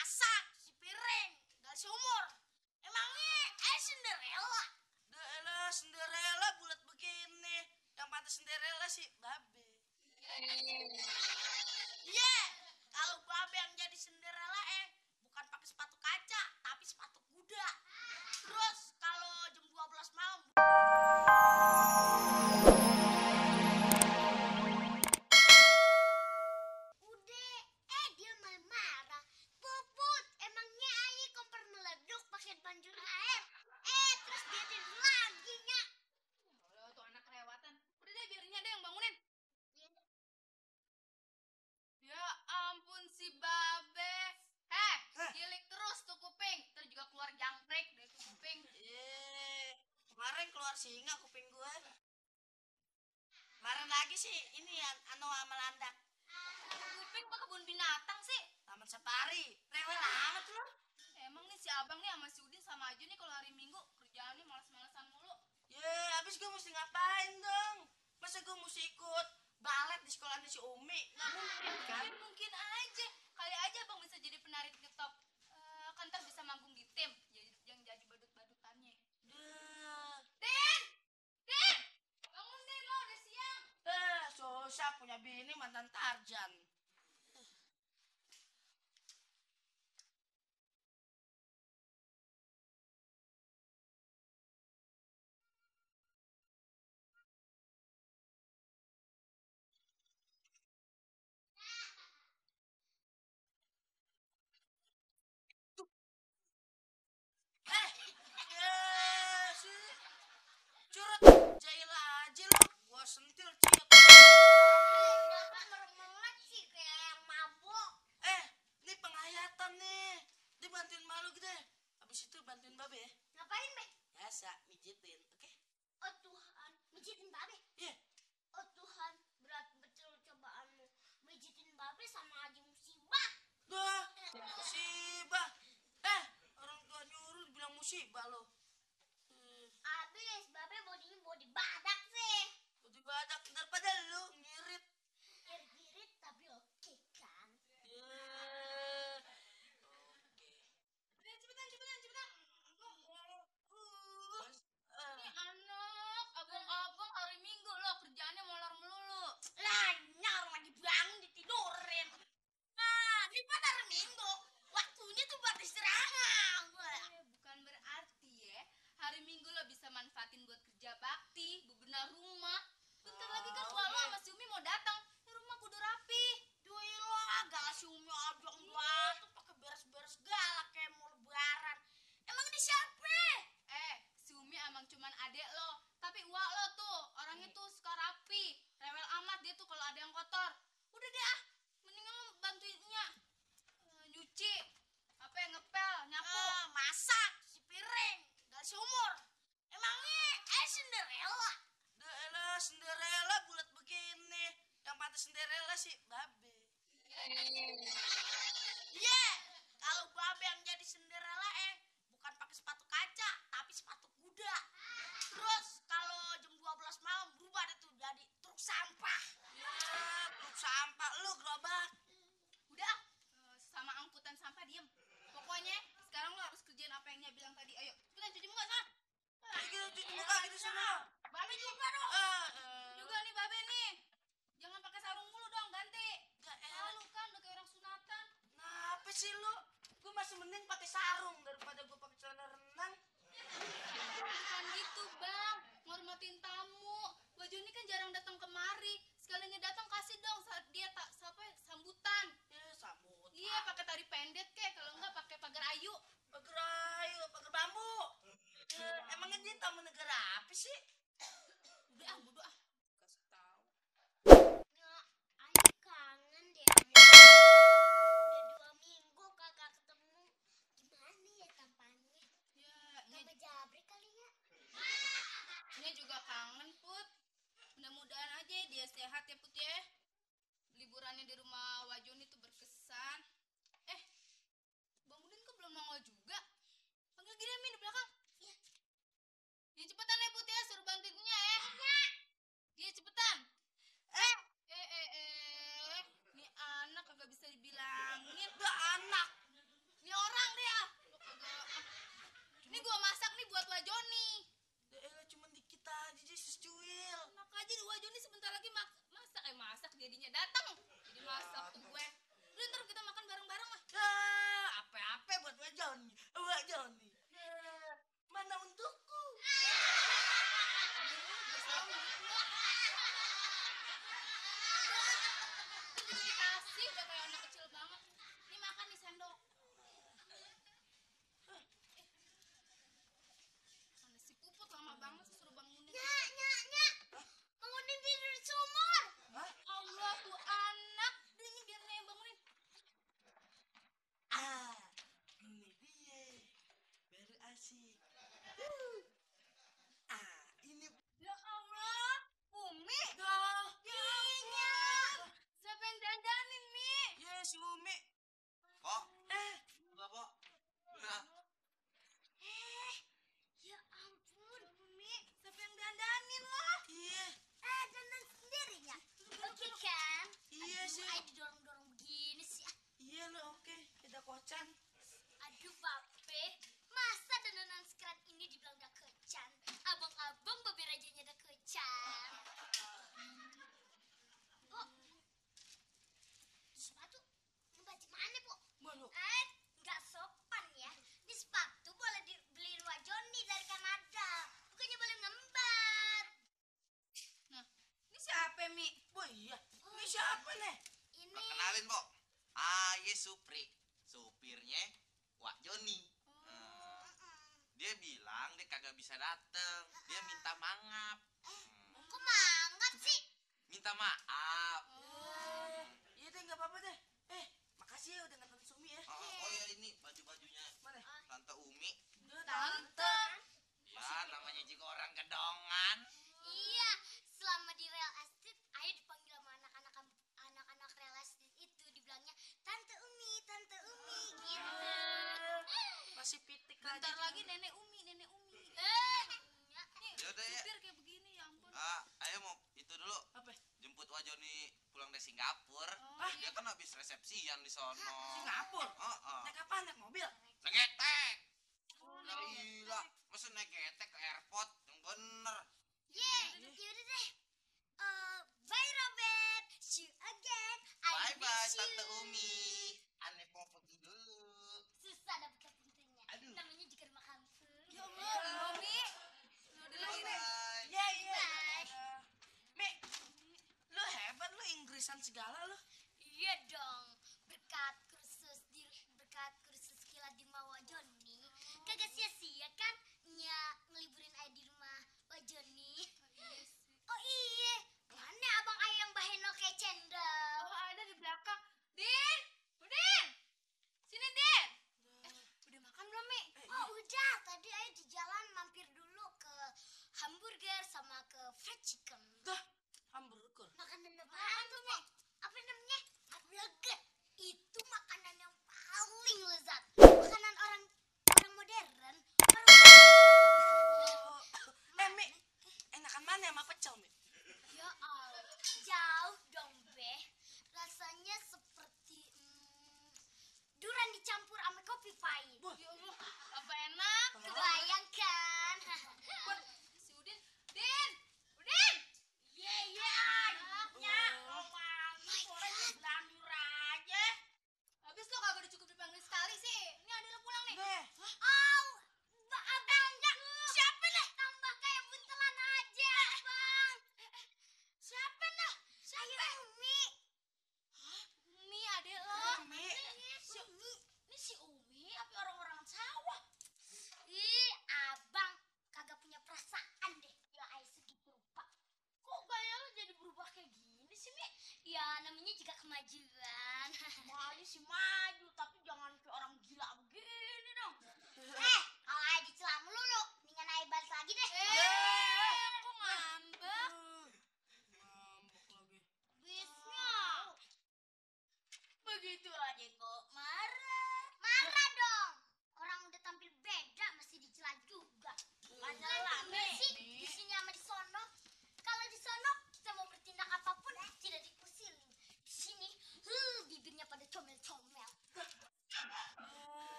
masak, cuci piring, gali sumur. Emangnya Cinderella? Dah Cinderella bulat begini. Yang pantas Cinderella sih babe. Iya, kalau babe yang jadi Cinderella bukan pakai sepatu kaca, tapi sepatu kuda. Terus kalau jam 12 malam udah, dia marah. Puput, emangnya Ayi kompor meleduk pakai banjur air. Terus dia tidur lagi, Nya. Lo tuh anak kelewatan. Udah deh biarinnya deh yang bangunin. Ya ampun si babe. Gilik terus tuh kuping. Ntar juga keluar jangkrik dari tuh kuping. Kemarin keluar singa kuping gue. Kemarin lagi sih ini anu sama landak. Kuping apa kebun binatang sih? Taman safari. Rewel amat lo. Emang nih si abang nih sama si Udin sama aja nih kalau hari Minggu kerjaannya malas-malasan mulu. Habis gue mesti ngapain dong? Masa gue mesti ikut balet di sekolahnya si Umi? Nggak mungkin kan? Mungkin aja. Kali aja abang bisa jadi penari ngetop. Kan ntar bisa manggung di tim yang jadi badut-badutannya. Den! Den! Bangun Den, lo udah siang. Susah punya bini mantan Tarzan. Curut jahil aja lo. Gua sentil ciut. Bapak merem-melek sih kayak yang mabuk. Ini penghayatan nih. Dia bantuin malu gitu deh. Habis itu bantuin babe ya. Ngapain, Be? Biasa mijitin, oke? Oh Tuhan, mijitin babe. Iya. Oh Tuhan, berat betul cobaanmu. Mijitin babe sama aja musibah. Dah, musibah. Orang tua nyuruh bilang musibah lo. Abis, babe bodinya body badak sih. Udah badak daripada lu ngirit. Irit-irit tapi oke kan? Den, cepetan. Ini anak, abang hari Minggu lo kerjaannya molor melulu. Lah, orang lagi bangun ditidurin. Nah, ini pada hari Minggu. Waktunya tuh buat istirahat. Bukan berarti ya hari Minggu lo bisa manfaatin buat kerja bakti, bebenah rumah. Bentar lagi kan lo sama si Umi mau datang. Ini rumah kudu rapi. Duh, lo agak si Umi abang banget pakai beres-beres galak kayak mau lebaran. Emang ini siapa? Si Umi emang cuman adek lo. Tapi uak lo tuh orangnya tuh suka rapi. Rewel amat dia tuh kalau ada yang kotor. Udah deh mendingan lo bantuinnya nyuci, apa yang ngepel, nyapu. Masak, cuci piring, gali sumur. Emangnya Cinderella? Dah Cinderella bulat begini. Yang pantas Cinderella sih babe. Iya, kalau babe yang jadi Cinderella bukan pakai sepatu kaca, tapi sepatu kuda. Terus kalau jam 12 malam berubah deh tuh jadi truk sampah. Truk sampah lu gerobak. Udah sama angkutan sampah diem. Pokoknya sekarang lo harus kerjain apa yang Nya bilang tadi. Ayo kita cuci muka sana. Ayo cuci muka gitu sana. Babe juga dong. Juga nih babe nih. Jangan pakai sarung mulu dong, ganti. Lalu kan udah kayak orang sunatan. Kenapa sih lu? Gue masih mending pakai sarung daripada gue pakai celana renang. Bukan gitu bang, ngormatin tamu. Wajah ini kan jarang datang kemari. Sekalinya datang kasih dong saat dia sambutan. Sambut. Iya pakai tari pendek kek, kalau enggak pakai pagar ayu. Pagar bambu. Emangnya dia tamu negara apa sih? Udah bodo ah. Kasih tahu. Ya, Ayu kangen deh sama udah 2 minggu kagak ketemu. Gimana ya tampannya? Ya, Tambah jabrik kali ya. Nya juga kangen Put. Mudah-mudahan aja dia sehat ya Put ya. Liburannya di rumah Wajoni tuh berkesan. Bang Udin kok belum nongol juga? Panggil gini Amin di belakang. Iya. Ya cepetan ya Put ya, suruh bantuinnya ya. Iya. Iya cepetan. Nih anak kagak bisa dibilangin. Udah anak. asik. Ini Ya Allah, Umi. iya. Siapa yang dandanin, Mi? Ya si Umi. Kok? Enggak, Pok. Enggak. Ya ampun. Umi, siapa yang dandanin lo? Iya. Dandan sendiri ya? Oke kan? Iya sih. Ayo didorong-dorong begini sih. Iya lo oke. Kita kocan. Aduh, Babe. Masa dandanan sekeren ini dibilang udah kecan? Abang-abang Babe rajanya udah kecan. Pok. Sepatu? Ngebaca mana, Pok? Baru. Nggak sopan ya. Ini sepatu boleh dibeli Wak Joni dari Kanada. Bukannya boleh ngembat. Nah, ini siapa, Mi? Wah iya. Ini siapa nih? Ini Kenalin, Pok. Ye Supri. Supirnya Wak Joni. Dia bilang dia kagak bisa dateng. Dia minta mangap. kok mangap sih? Minta maaf. Iya deh nggak apa-apa deh. Makasih ya udah nganterin Sumi ya. Oh ya, ini baju-bajunya Mana? Tante Umi. Tante. Ya, namanya juga orang gedongan. Iya, selama di real estate, ayo dipanggil sama anak-anak real estate itu dibilangnya Tante Umi gitu. Masih pitik Bentar aja. lagi nenek Umi. Ya. Nih, Yaudah ya. supir kayak begini, ya ampun. Ayo mau itu dulu. Apa? Jemput Wak Joni pulang dari Singapura. Oh, Dia kan habis resepsian di sono. Singapura. Oh. Naik apa? Naik mobil. Ngetek.